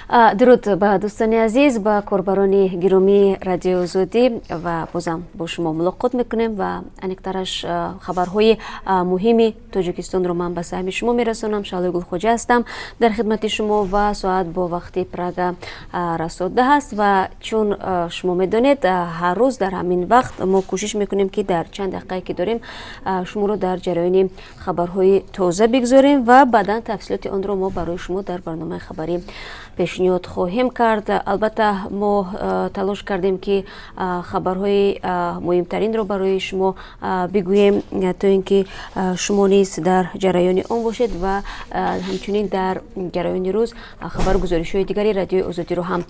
Дуруд ба дӯстони азиз, ба корбарони гиромии Радиои Озодӣ, ва бозам бо шумо мулоқот мекунем ва аниқтараш хабарҳои муҳими Тоҷикистонро ман ба саҳми шумо мерасонам. Шаҳлои Гулхоҷа ҳастам дар хидмати шумо ва соат бо вақти Прага расо 10 аст. Ва чун шумо медонед, ҳар рӯз дар ҳамин вақт мо кӯшиш мекунем, ки дар чанд дақиқае ки дорем, шуморо дар ҷараёни хабарҳои тоза бигзорем ва баъдан тафсилоти онро мо барои шумо дар барномаи хабарӣ пешниҳод хоҳем кард. Албатта, мо талош кардем, ки хабарҳои муҳимтаринро барои шумо бигӯем, то ин ки шумо низ дар ҷараёни он бошед ва ҳамчунин дар ҷараёни рӯз хабару гузоришҳои дигари Радиои Озодиро ҳам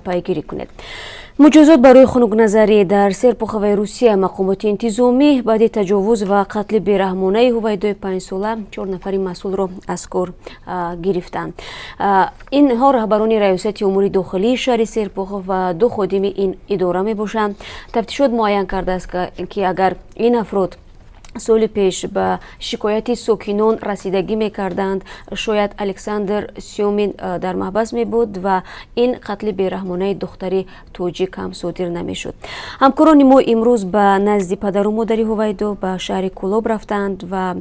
пайгирӣ кунед. Муҷозот барои хунукназарӣ: дар Серпуховаи Русия мақомоти интизомӣ баъди таҷовуз ва қатли бераҳмонаи Ҳувайдои 5-сола чор нафари масъулро аз кор гирифтанд. Инҳо раҳбарони раёсати умури дохилии шаҳри Серпухов ва ду ходими ин идора мебошанд. Тафтишот муайян кардааст, ки агар ин афрод соли пеш ба шикояти сокинон расидагӣ мекарданд, шояд Александр Сёмин дар маҳбас мебуд ва ин қатли бераҳмонаи духтари тоҷик ҳам содир намешуд. Ҳамкорони мо имрӯз ба назди падару модари Ҳувайдо ба шаҳри Кӯлоб рафтанд ва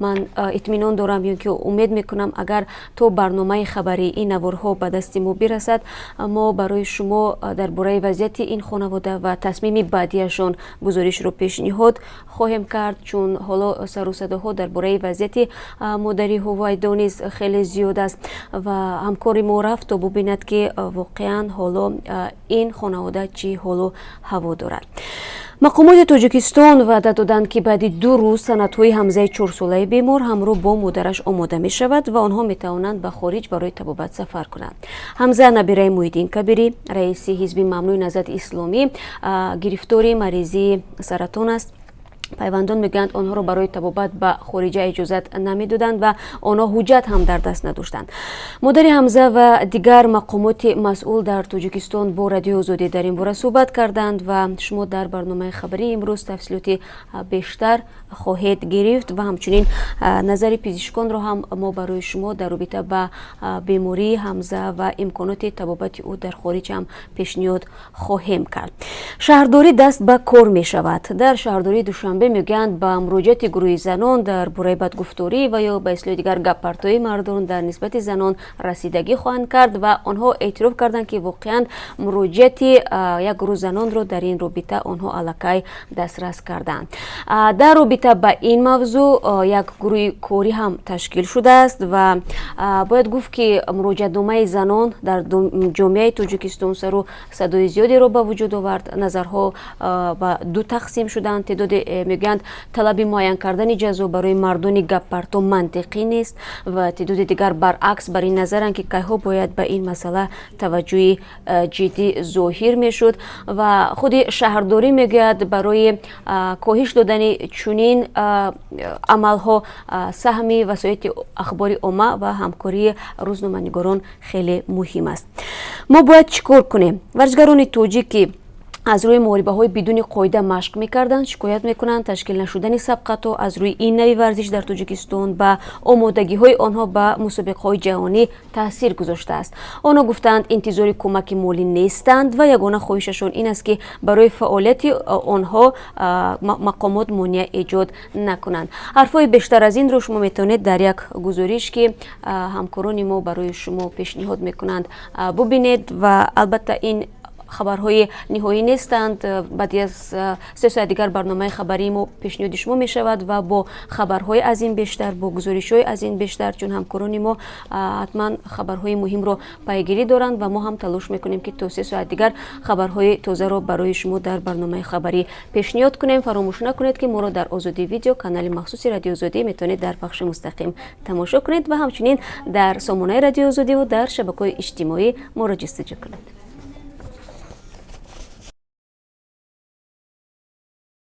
ман итминон дорам ё ки умед мекунам, агар то барномаи хабарӣ ин наворҳо ба дасти мо бирасад, мо барои шумо дар бораи вазъияти ин хонавода ва тасмими баъдиашон гузоришро пешниҳод хоҳем кард, чун ҳоло сару садоҳо дар бораи вазъияти модари Ҳувайдо низ хеле зиёд аст. Ва ҳамкори мо рафт, то бубинад, ки воқеан ҳоло ин хонавода чӣ ҳолу ҳаво дорад. Мақомоти Тоҷикистон ваъда доданд, ки баъди 2 рӯз санадҳои Ҳамзаи 4-солаи бемор ҳамроҳ бо модараш омода мешавад ва онҳо метавонанд ба хориҷ барои табобат сафар кунанд. Ҳамза, набираи Муҳиддин Кабирӣ, раиси ҳизби мамнӯи Наҳзати Исломӣ, гирифтори маризии саратон аст. Пайвандон мегӯянд, онҳоро барои табобат ба хориҷа иҷозат намедоданд ва онҳо ҳуҷҷат ҳам дар даст надоштанд. Модари Ҳамза ва дигар мақомоти масъул дар Тоҷикистон бо Радиои Озодӣ дар ин бора суҳбат карданд ва шумо дар барномаи хабарии имрӯз тафсилоти бештар хоҳед гирифт ва ҳамчунин назари пизишконро ҳам мо барои шумо дар робита ба бемории Ҳамза ва имконоти табобати ӯ дар хориҷ ҳам пешниҳод хоҳем кард. Шаҳрдорӣ даст ба кор мешавад. Дар шаҳрдории Душанбе мегӯянд, ба муроҷиати гурӯҳи занон дар бораи бадгуфторӣ ва ё ба истилоҳи дигар гаппартоии мардон дар нисбати занон расидагӣ хоҳанд кард ва онҳо эътироф карданд, ки воқеан муроҷиати як гурӯҳ занонро дар ин робита онҳо аллакай дастрас карданд. Дар робита ба ин мавзӯъ як гурӯҳи корӣ ҳам ташкил шудааст ва бояд гуфт, ки муроҷиатномаи занон дар ҷомеаи Тоҷикистон сару садои зиёдеро ба вуҷуд овард. Назарҳо ба ду тақсим шуданд. Теъдоде мегӯянд, талаби муайян кардани ҷазо барои мардони гаппарто мантиқӣ нест ва теъдоди дигар баръакс бар ин назаранд, ки кайҳо бояд ба ин масъала таваҷҷӯҳи ҷиддӣ зоҳир мешуд. Ва худи шаҳрдорӣ мегӯяд, барои коҳиш додани чунин амалҳо саҳми васоити ахбори омма ва ҳамкории рӯзноманигорон хеле муҳим аст. Мо бояд чӣ кор кунем? Варзишгарони тоҷик, ки аз рӯи муҳорибаҳои бидуни қоида машқ мекарданд, шикоят мекунанд: ташкил нашудани сабқатҳо аз рӯи ин нави варзиш дар Тоҷикистон ба омодагиҳои онҳо ба мусобиқаҳои ҷаҳонӣ таъсир гузоштааст. Онҳо гуфтаанд, интизори кӯмаки молӣ нестанд ва ягона хоҳишашон ин аст, ки барои фаъолияти онҳо мақомот монеа эҷод накунанд. Ҳарфҳои бештар аз инро шумо метавонед дар як гузориш, ки ҳамкорони мо барои шумо пешниҳод мекунанд, бубинед. Ва албатта, ин хабарҳои ниҳоӣ нестанд. Баъди аз 3 соат дигар барномаи хабарии мо пешниҳоди шумо мешавад ва бо хабарҳои аз ин бештар, бо гузоришҳои аз ин бештар, чун ҳамкорони мо ҳатман хабарҳои муҳимро пайгирӣ доранд ва мо ҳам талош мекунем, ки то 3 соат дигар хабарҳои тозаро барои шумо дар барномаи хабарӣ пешниҳод кунем. Фаромӯш накунед, ки моро дар Озодӣ Видео, канали махсуси Радиои Озодӣ, метавонед дар пахши мустақим тамошо кунед ва ҳамчунин дар сомонаи Радиои Озодиву дар шабакаҳои иҷтимоӣ моро ҷустуҷӯ кунед.